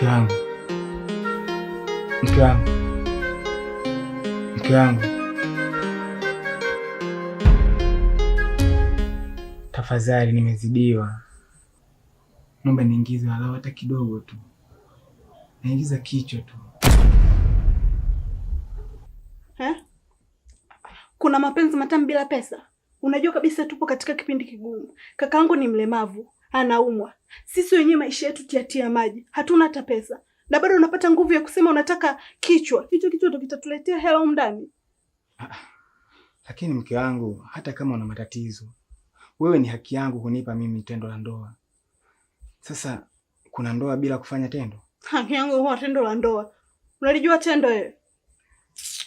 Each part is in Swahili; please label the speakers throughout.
Speaker 1: Mke wangu, mke wangu, mke wangu, tafadhali, nimezidiwa. Naomba niingize walau hata kidogo tu, naingiza kichwa tu.
Speaker 2: Eh? Kuna mapenzi matamu bila pesa? Unajua kabisa tupo katika kipindi kigumu. Kakaangu ni mlemavu, anaumwa. Sisi wenyewe maisha yetu tiatia maji, hatuna hata pesa, na bado unapata nguvu ya kusema unataka kichwa. Hicho kichwa ndo kitatuletea hela humu ndani?
Speaker 1: Lakini mke wangu, hata kama una matatizo, wewe ni haki yangu kunipa mimi tendo la ndoa. Sasa kuna ndoa bila kufanya tendo?
Speaker 2: Haki yangu huwa tendo la ndoa. Unalijua tendo wewe?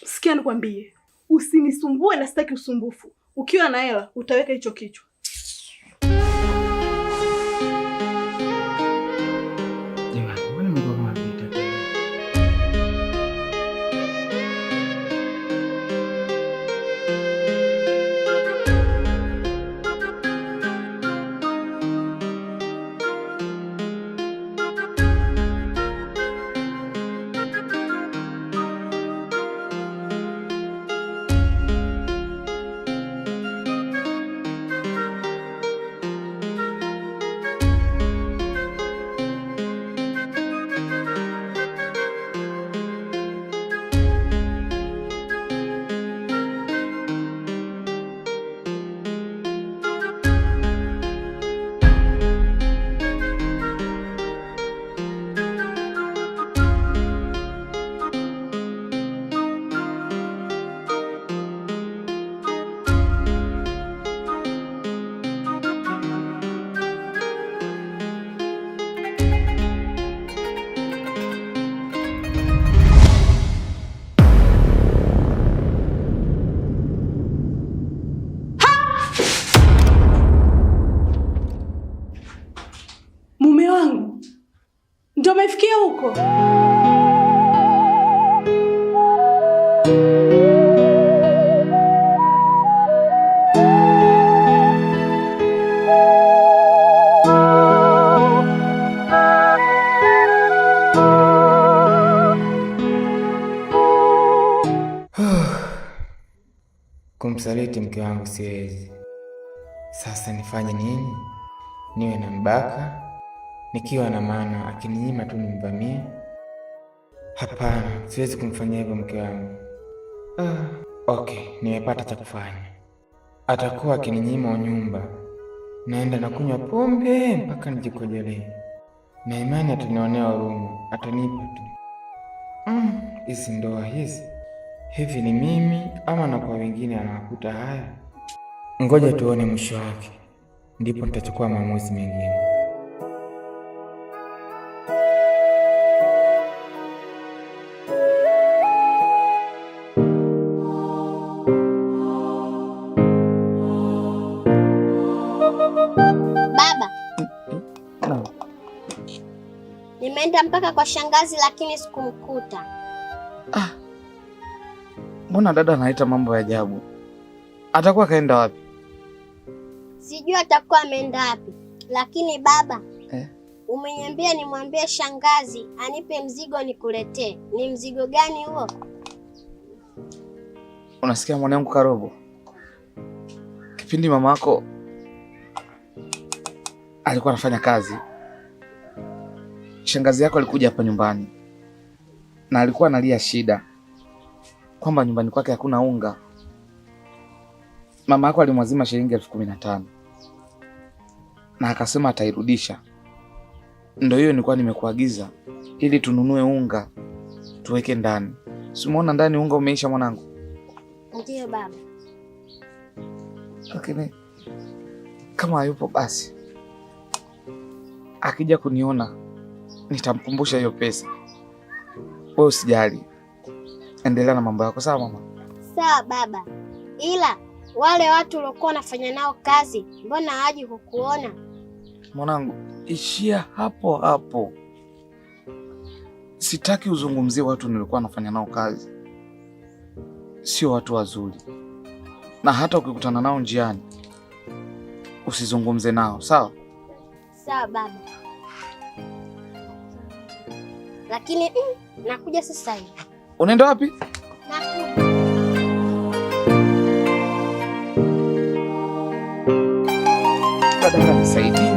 Speaker 2: Sikia nikwambie, usinisumbue na sitaki usumbufu. Ukiwa na hela utaweka hicho kichwa.
Speaker 1: Jamani, mbona imekuwa kama vita tena?
Speaker 2: Mume wangu ndio umefikia huko?
Speaker 1: Kumsaliti mke wangu siwezi. Sasa nifanye nini? Niwe na mbaka nikiwa na maana akininyima tu nimvamie? Hapana, siwezi kumfanyia hivyo mke wangu. Ah, okay, nimepata cha kufanya. Atakuwa akininyima unyumba, naenda na kunywa pombe mpaka nijikojolee, na imani atanionea huruma, atanipa tu. Hizi ndoa hizi hivi ni mimi ama na kwa wengine anawakuta haya? Ngoja tuone mwisho wake, ndipo nitachukua maamuzi mengine.
Speaker 3: Baba,
Speaker 1: No.
Speaker 3: nimeenda mpaka kwa shangazi lakini sikumkuta.
Speaker 4: Ah, mbona dada analeta mambo ya ajabu? Atakuwa kaenda wapi?
Speaker 3: Sijui atakuwa ameenda wapi, lakini baba
Speaker 4: Eh?
Speaker 3: umeniambia nimwambie shangazi anipe mzigo nikuletee. Ni mzigo gani huo?
Speaker 4: Unasikia mwanangu Karobo, kipindi mama yako alikuwa anafanya kazi, shangazi yako alikuja hapa nyumbani na alikuwa analia shida kwamba nyumbani kwake hakuna unga. Mama yako alimwazima shilingi 15,000 na akasema atairudisha. Ndio hiyo nilikuwa nimekuagiza ili tununue unga tuweke ndani. Si umeona ndani unga umeisha mwanangu?
Speaker 3: Ndiyo baba.
Speaker 4: Lakini kama hayupo basi akija kuniona nitamkumbusha hiyo pesa. Wewe usijali, endelea na mambo yako, sawa mama?
Speaker 3: Sawa baba, ila wale watu uliokuwa unafanya nao kazi mbona hawaji kukuona?
Speaker 4: Mwanangu, ishia hapo hapo. Sitaki uzungumzie watu nilikuwa nafanya nao kazi, sio watu wazuri, na hata ukikutana nao njiani usizungumze nao, sawa?
Speaker 3: Sawa baba. Lakini nakuja sasa hivi.
Speaker 4: Unaenda wapi?
Speaker 3: Nakuja.
Speaker 4: Dada, nisaidie.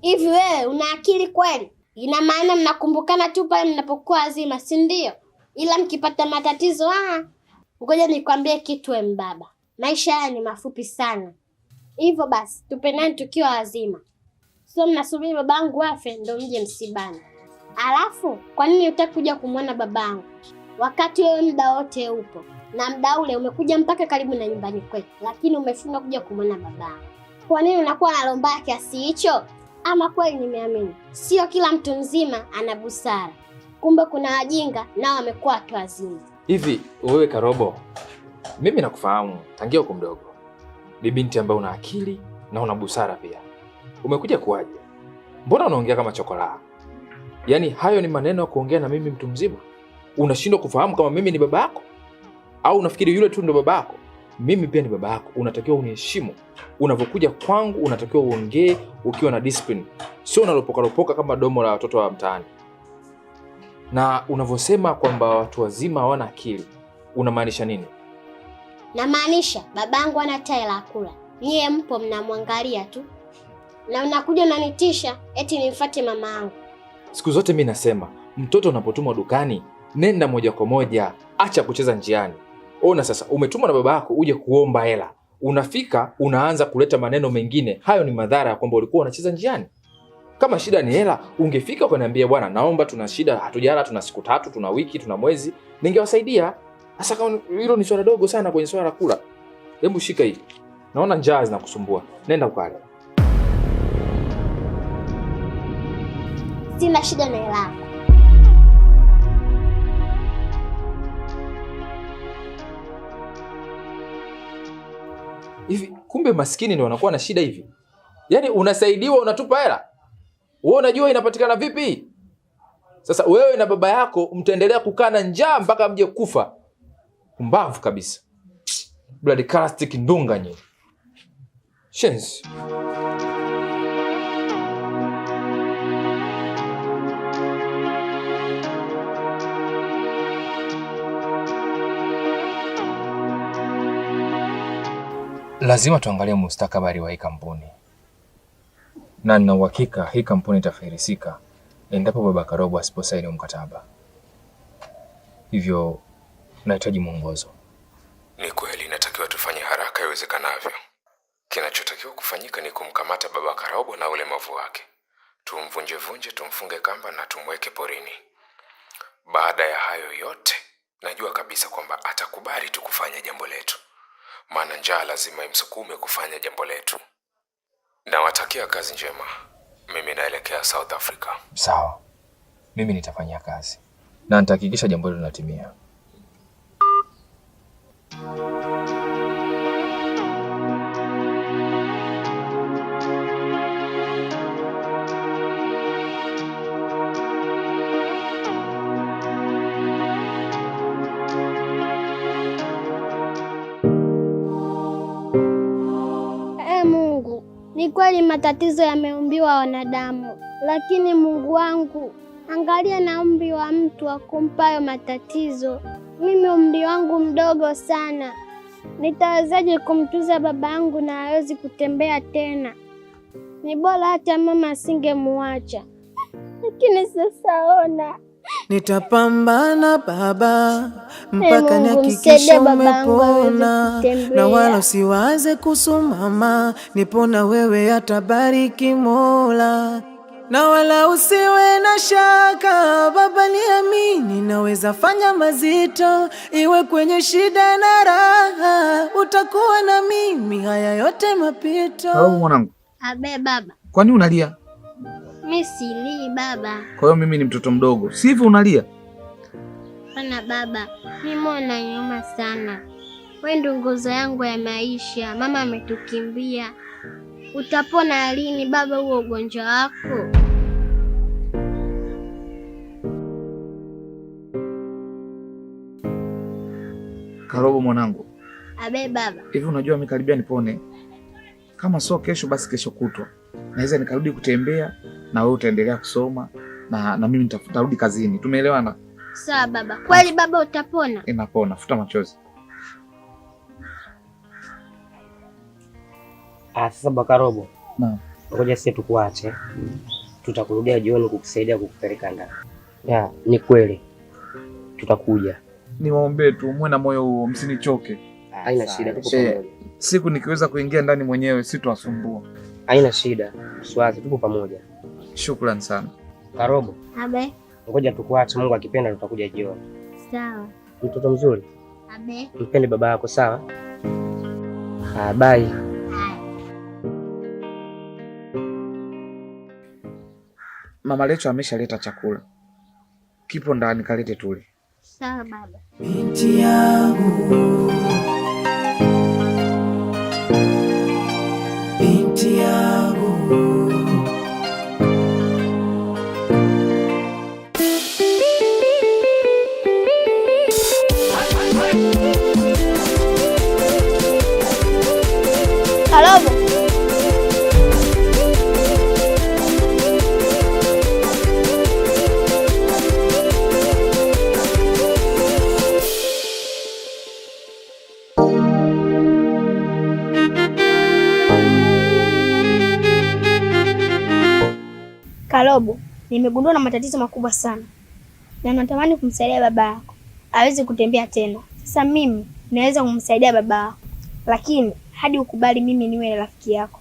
Speaker 3: Hivi wewe una akili kweli? Ina maana mnakumbukana tu pale mnapokuwa wazima, si ndio? Ila mkipata matatizo, ngoja nikwambie kitu we mbaba. Maisha haya ni mafupi sana. Hivyo basi tupendane tukiwa wazima. Sio mnasubiri babangu afe ndo mje msibani. Alafu kwa nini hutaki kuja kumwona babangu wakati wewe muda wote upo? Na muda ule umekuja mpaka karibu na nyumbani kwetu, lakini umeshindwa kuja kumwona babangu. Kwa nini unakuwa na roho mbaya kiasi hicho? Ama kweli nimeamini, sio kila mtu mzima ana busara. Kumbe kuna wajinga nao wamekuwa watu wazima.
Speaker 5: Hivi wewe Karobo, mimi nakufahamu tangia uko mdogo. Ni binti ambaye una akili na una busara pia. Umekuja kuwaje? Mbona unaongea kama chokolaa? Yaani hayo ni maneno ya kuongea na mimi mtu mzima? Unashindwa kufahamu kama mimi ni baba yako? Au unafikiri yule tu ndo baba yako? Mimi pia ni baba yako. Unatakiwa uniheshimu. Unavokuja kwangu unatakiwa uongee ukiwa na discipline. Sio unalopoka lopoka kama domo la watoto wa mtaani. Na unavosema kwamba watu wazima hawana akili, unamaanisha nini?
Speaker 3: Namaanisha babangu ana tai la kula. Nyie mpo mnamwangalia tu. Na unakuja unanitisha eti nimfuate mama yangu.
Speaker 5: Siku zote mimi nasema, mtoto unapotumwa dukani, nenda moja kwa moja, acha kucheza njiani. Ona sasa, umetumwa na baba yako uje kuomba hela. Unafika unaanza kuleta maneno mengine. Hayo ni madhara ya kwamba ulikuwa unacheza njiani. Kama shida ni hela, ungefika ukaniambia bwana, naomba, tuna shida, hatujala, tuna siku tatu, tuna wiki, tuna mwezi, ningewasaidia. Sasa kama hilo ni swala dogo sana kwenye swala la kula. Hebu shika hii. Naona njaa zinakusumbua. Nenda ukale.
Speaker 3: Sina shida na hela.
Speaker 5: Hivi kumbe maskini ndio wanakuwa na shida hivi? Yaani unasaidiwa unatupa hela? Wewe unajua inapatikana vipi? Sasa wewe na baba yako mtaendelea kukaa na njaa mpaka mje kufa. Pumbavu kabisa. Bloody plastic ndunga nyinyi. Shenzi. Lazima tuangalie mustakabali wa hii kampuni. Na nina uhakika hii kampuni itafilisika endapo baba Karobo asiposaini mkataba. Hivyo nahitaji mwongozo.
Speaker 6: Ni kweli inatakiwa tufanye haraka iwezekanavyo. Kinachotakiwa kufanyika ni kumkamata baba Karobo na ulemavu wake. Tumvunjevunje, tumfunge kamba na tumweke porini. Baada ya hayo yote, najua kabisa kwamba atakubali tu kufanya jambo letu. Maana njaa lazima imsukume kufanya jambo letu. Nawatakia kazi njema. Mimi naelekea South Africa.
Speaker 5: Sawa. Mimi nitafanyia kazi na nitahakikisha jambo hilo linatimia.
Speaker 3: Mungu, ni kweli matatizo yameumbiwa wanadamu, lakini Mungu wangu, angalia na umri wa mtu akumpayo matatizo. Mimi umri wangu mdogo sana, nitawezaje kumtunza baba yangu na hawezi kutembea tena? Ni bora hata mama asingemuacha, lakini sasa ona.
Speaker 7: Nitapambana baba mpaka
Speaker 3: Mungu,
Speaker 7: nihakikishe
Speaker 3: msaidie babangu aweze
Speaker 7: umepona,
Speaker 3: kutembea.
Speaker 7: na wala usiwaze kuhusu mama, nipona wewe atabariki Mola, na wala usiwe na shaka baba, niamini naweza fanya mazito, iwe kwenye shida na raha, utakuwa na mimi, haya yote mapito.
Speaker 4: Karobo mwanangu,
Speaker 3: Abe baba,
Speaker 4: kwa nini unalia?
Speaker 3: mimi silii baba.
Speaker 4: Kwa hiyo mimi ni mtoto mdogo, sivyo unalia?
Speaker 3: Hapana baba, mimi moyo unaniuma sana. Wewe ndio nguzo yangu ya maisha. Mama ametukimbia. Utapona lini baba huo ugonjwa wako?
Speaker 4: Karobo mwanangu.
Speaker 3: Abe baba.
Speaker 4: Hivi unajua mimi karibia nipone. Kama sio kesho basi kesho kutwa. Naweza nikarudi kutembea na wewe utaendelea kusoma na mimi nitarudi kazini. Tumeelewana?
Speaker 3: Sawa baba. Kweli baba utapona?
Speaker 4: Inapona. Futa machozi.
Speaker 8: Sasa Bakarobo.
Speaker 4: Naam.
Speaker 8: Ngoja sisi tukuache. Tutakurudia jioni kukusaidia kukupeleka ndani. Ya, ni kweli. Tutakuja.
Speaker 4: Niwaombee tu muwe na moyo huo, msinichoke.
Speaker 8: Haina shida, tuko pamoja.
Speaker 4: Siku nikiweza kuingia ndani mwenyewe sitowasumbua.
Speaker 8: Haina shida, usiwaze, tuko pamoja.
Speaker 4: Shukrani sana.
Speaker 8: Karobo.
Speaker 3: Abe.
Speaker 8: Ngoja tukuache, Mungu akipenda tutakuja jioni.
Speaker 3: Sawa.
Speaker 8: Mtoto mzuri.
Speaker 3: Abe.
Speaker 8: Mpende baba yako, sawa? Bye.
Speaker 4: Mama Lecho ameshaleta chakula. Kipo ndani, kalete tule.
Speaker 3: Sawa baba.
Speaker 7: Binti yangu, binti yangu.
Speaker 3: Karobo.
Speaker 9: Karobo, nimegundua na matatizo makubwa sana na natamani kumsaidia baba yako aweze kutembea tena. Sasa mimi naweza kumsaidia baba yako, lakini hadi ukubali mimi niwe rafiki yako.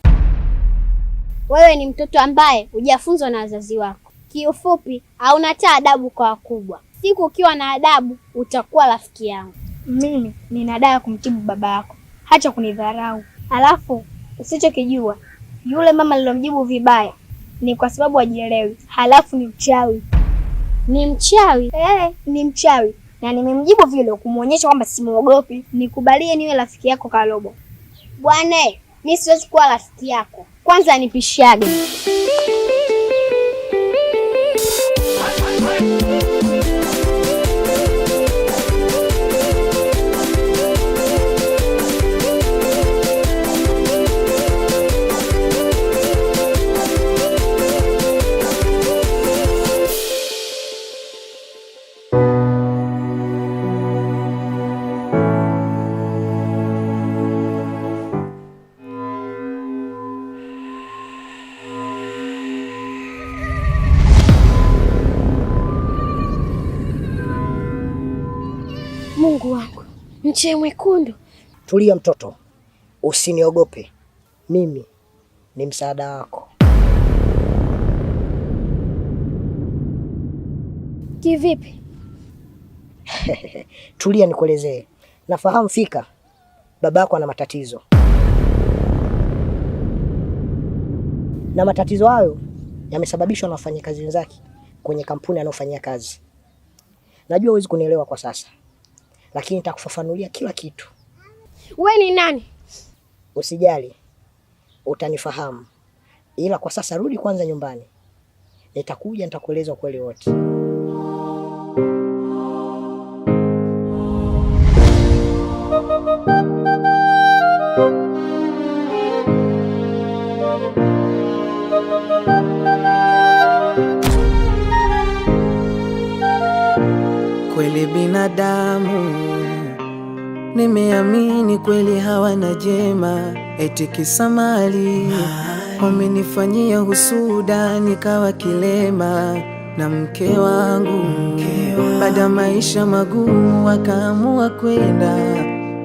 Speaker 3: Wewe ni mtoto ambaye hujafunzwa na wazazi wako. Kiufupi, hauna hata adabu kwa wakubwa. Siku ukiwa na adabu utakuwa rafiki yangu.
Speaker 9: Mimi nina dawa ya kumtibu baba yako, hacha kunidharau. Alafu usichokijua, yule mama nilomjibu vibaya ni kwa sababu hajielewi, halafu ni mchawi.
Speaker 3: Ni mchawi?
Speaker 9: Ni mchawi na nimemjibu vile kumuonyesha kwamba simuogopi. Nikubalie niwe rafiki yako Karobo.
Speaker 3: Bwana, mimi siwezi kuwa rafiki yako. Kwanza nipishage. Mungu wangu, mche mwekundu.
Speaker 10: Tulia mtoto, usiniogope. Mimi ni msaada wako.
Speaker 3: Kivipi?
Speaker 10: Tulia nikuelezee. Nafahamu fika babako ana matatizo, na matatizo hayo yamesababishwa na wafanyakazi wenzake kwenye kampuni anayofanyia kazi. Najua huwezi kunielewa kwa sasa, lakini nitakufafanulia kila kitu.
Speaker 3: We ni nani?
Speaker 10: Usijali, utanifahamu. Ila kwa sasa rudi kwanza nyumbani, nitakuja nitakueleza ukweli wote.
Speaker 7: Kweli binadamu nimeamini kweli hawana jema, eti kisa mali wamenifanyia husuda, nikawa kilema na mke wangu. Baada maisha magumu wakaamua kwenda,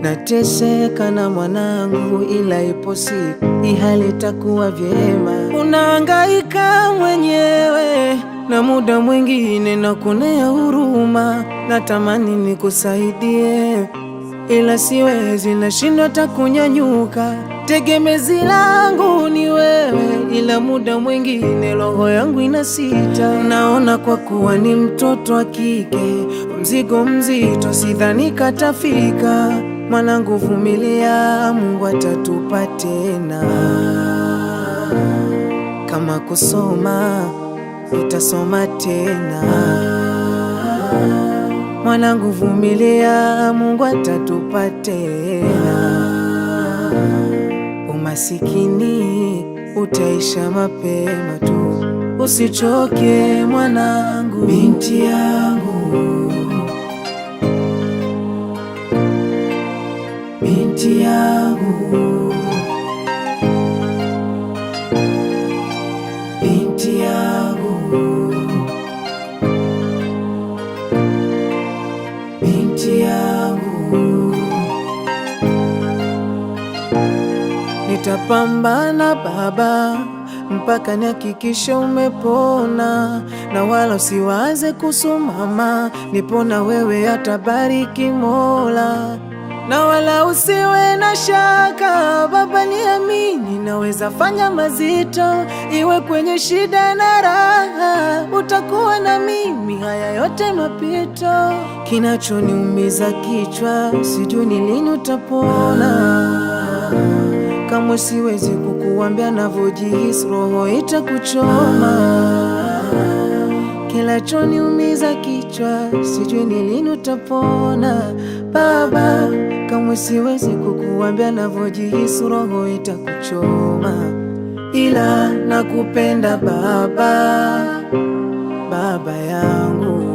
Speaker 7: nateseka na mwanangu, ila ipo siku hali itakuwa vyema. Unahangaika mwenyewe na muda mwingine na kunea huruma, natamani nikusaidie ila siwezi, nashindwa hata kunyanyuka. Tegemezi langu ni wewe, ila muda mwingine roho yangu inasita. Naona kwa kuwa ni mtoto wa kike, mzigo mzito, sidhani katafika. Mwanangu vumilia, Mungu atatupa tena. Kama kusoma utasoma tena. Mwanangu vumilia, Mungu atatupa tena. Umasikini utaisha mapema tu, usichoke mwanangu, binti yangu, binti yangu, binti yangu, binti yangu. Nitapambana baba mpaka nihakikishe umepona, na wala usiwaze kuhusu mama, nipo na wewe, atabariki Mola, na wala usiwe na shaka baba, niamini, naweza fanya mazito, iwe kwenye shida na raha, utakuwa na mimi, haya yote mapito. Kinachoniumiza kichwa, sijui ni lini utapona. Kamwe siwezi kukuambia navyojihisi, roho itakuchoma. Kinachoniumiza kichwa, sijui ni lini utapona baba. Kamwe siwezi kukuambia navyojihisi, roho itakuchoma, ila nakupenda baba, baba yangu.